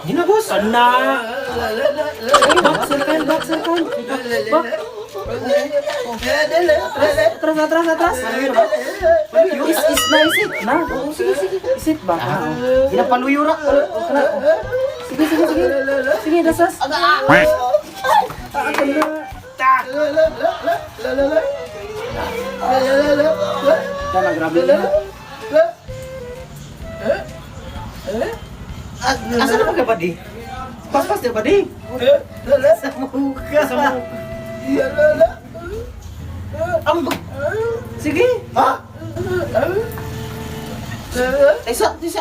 Hina, boss. Ana. Back, sir kan, back, sir kan. Back. Atras, atras, atras. Is na, isit na. Oo, sige, sige. Isit ba? Ginapaluyo ra. Sige, sige, sige. Sige, dasas. Dala, grabe na. Asa na ba di? Paspas di ba di? Sa muka. Sa muka. Ang Sige. Ha? Isa, isa.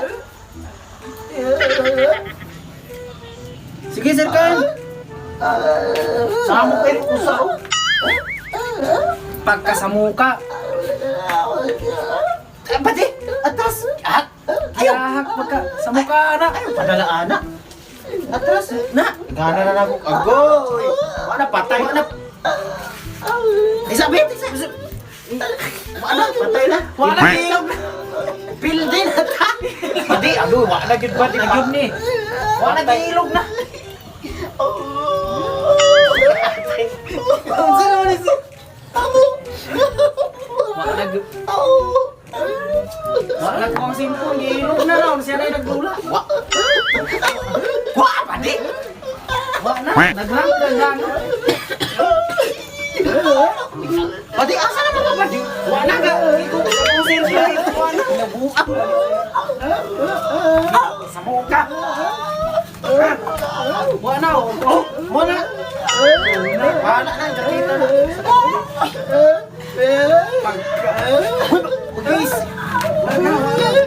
Sige, sir kan. Sa mo kay usa oh. Pagka sa muka. Eh, Pati, atras. Ah, ayaw. Yahak pagka sa muka na. Ayaw padala ana. Atras na. Gana na nako agoy. Wala patay na. Isa bet, isa. Wala patay na. Wala na. Pildi na ta. Pati agoy wala gid ba di Nagyod ni. Wala gilog na. Unsa naman ni si? Wala nag Wala ko ang simpon, gilog na raw siya na nagdula. Wa. Wa pati. Wa na, naghang naghang. Pati asa na mga pati? Wa na ga iko ko sir wa na. Nabuak. Sa muka. Wa na oh. Oh, mo na. Wala na kakita na. Uy, guys. Wa na, wa na.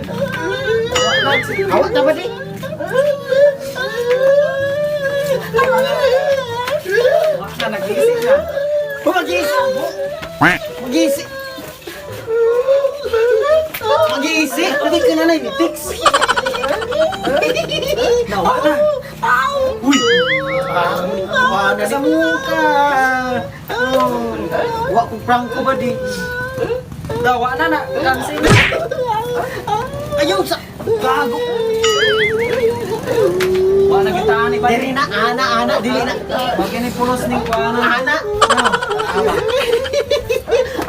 Wa na. Awat na ba di? Wa na nag-isip na. Mag-iisi. Mag-iisi. Mag-iisi. Lagi ka na na text. Nawa na. Uy. Wala na Sa muka. Oh. Wa kong prangko ba di? Dawa na na, cancel na. Ayaw sa gago. Wa na kita ani ba? Diri na ana ana dili na. Bagay ni pulos ning kuana. Ana.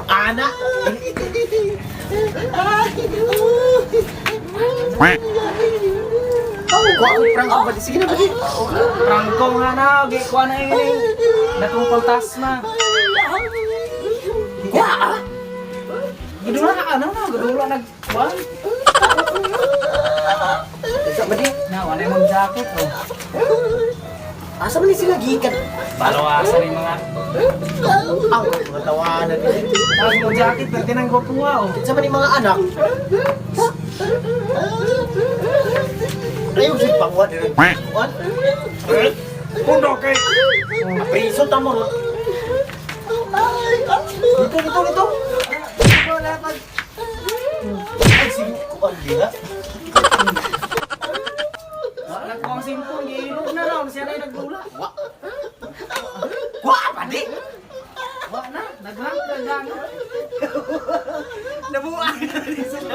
Ana. Wa kong prangko ba di? Sige na ba di? Prangko nga na, gi kuana ini. Natong pantasma. Wa ah. Gidula na ka na, gidula nag kuan. Sa ba di? Na wala mong jacket oh. Asa man ni sila gikan? Balawasa ni mga Aw, mga tawanan ni. Tapos mong jacket pero tinang gwapuha oh. Sa man ni mga anak. Ayaw si pangwa diri. What? Pundo kay. Priso ta mo ron. Dito dito dito. Ay sige kuan dila. Wala ko ang simpon, gilog na raw siya na nagdula. Wa. Wa pa di. Wa na, naghang naghang. Nabuang na ni sila.